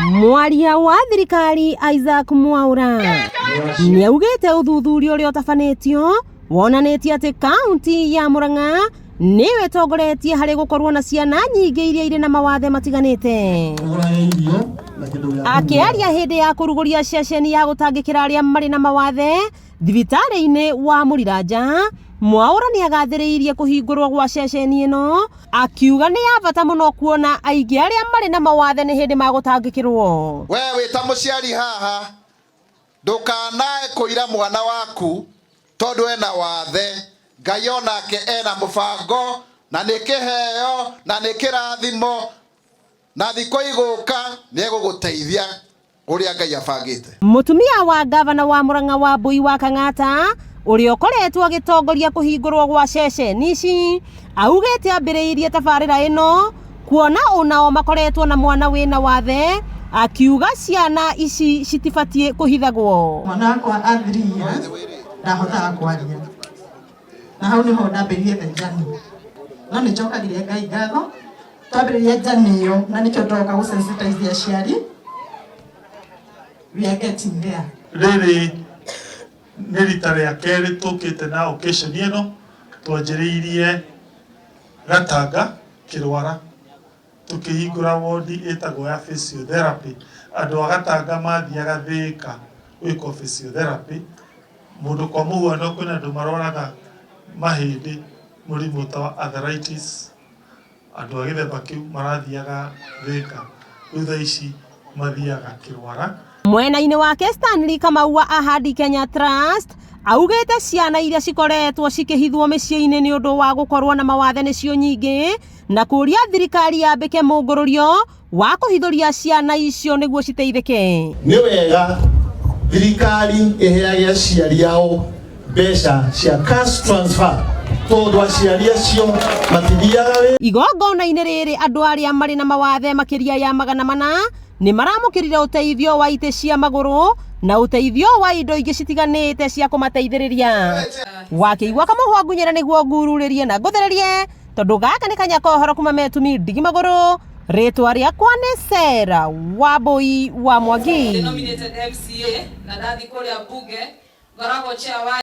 Mwaria wa thirikari Isaac Mwaura nĩaugĩte ũthuthuria ũrĩa ũtabanĩtio wonanĩtie atĩ kaunti ya Murang'a nĩyo ĩtongoretie harĩ gũkorwo na ciana nyingĩ iria irĩ na mawathe matiganĩte. Akĩaria hĩndĩ ya kũrugũria ceceni ya gũtangĩkĩra arĩa marĩ na mawathe thibitarĩ-inĩ wa Mũriranja, Mwaura nĩagathĩrĩirie kũhingũrwo gwa ceceni ĩno, akiuga nĩ ya bata mũno kuona aingĩ arĩa marĩ na mawathe nĩ hĩndĩ magũtangĩkĩrwo. We wĩ ta mũciari haha, ndũkanae kũira mwana waku tondũ ena wathe. Ngai onake ena mũbango na nĩ kĩheo na nĩ kĩrathimo, na thikũ igũka nĩ egũgũteithia ũrĩa Ngai abangĩte. Mũtumia wa gavana wa Murang'a Wambui wa Kang'ata ũrĩa ũkoretwo agĩtongoria kũhingũrwo gwa ceceni ici augĩte ambĩrĩirie tabarĩra ĩno kuona onao makoretwo na mwana wĩna wathe, akiuga ciana ici citibatiĩ kũhithagwo. Mwana wakwa a 3 years ndahotaga kwaria, na hau niho ndambĩrĩirie the journey. No nĩ njokagĩria Ngai ngatho twambĩrĩria journey ĩyo, na nĩkĩo ndoka gũ sensitize aciari. We are getting there. Rĩrĩ nĩ rita rĩa kerĩ tũkĩte na occasion ĩno, twanjĩrĩirie Gatanga Kĩrwara tũkĩhingũra wodi ĩtagwo ya physiotherapy. Andũ a Gatanga mathiaga Thĩka gwĩkwo physiotherapy. Mũndũ kwa mũhuano kwĩna andũ marwaraga mahĩndĩ mũrimũ ta wa arthritis, andũ a gĩthemba kĩu marathiaga Thĩka, rĩu thaa ici mathiaga Kĩrwara. Mwena-inĩ wake Stanley Kamau wa Ahadi Kenya Trust augĩte ciana iria cikoretwo cikĩhithwo mĩciĩ-inĩ nĩ ũndũ wa gũkorwo na mawathe nĩcio nyingĩ, na kũria thirikari yambĩke mũngũrũrio wa kũhithũria ciana icio nĩguo citeithĩke. Nĩ wega thirikari ĩheage aciari ao mbeca cia cash transfer tondũ aciari acio matithiaga wĩra. Igongona-inĩ rĩrĩ andũ arĩa marĩ na mawathe makĩria ya 400 nĩ maramũkĩrire ũteithio wa itĩ cia magũrũ na ũteithio wa indo ingĩ citiganĩte cia kũmateithĩrĩria. Wakĩigua kamũhwa ngunyĩra nĩguo ngururĩrie na ngũthererie, tondũ gaka nĩ kanya ka ũhoro kuma Metumi ndigi magũrũ. Rĩtwa rĩakwa nĩ Sarah Wambui wa Mwangi. Nominated MCA na ndathi kũrĩa bunge ngoragwo chair wa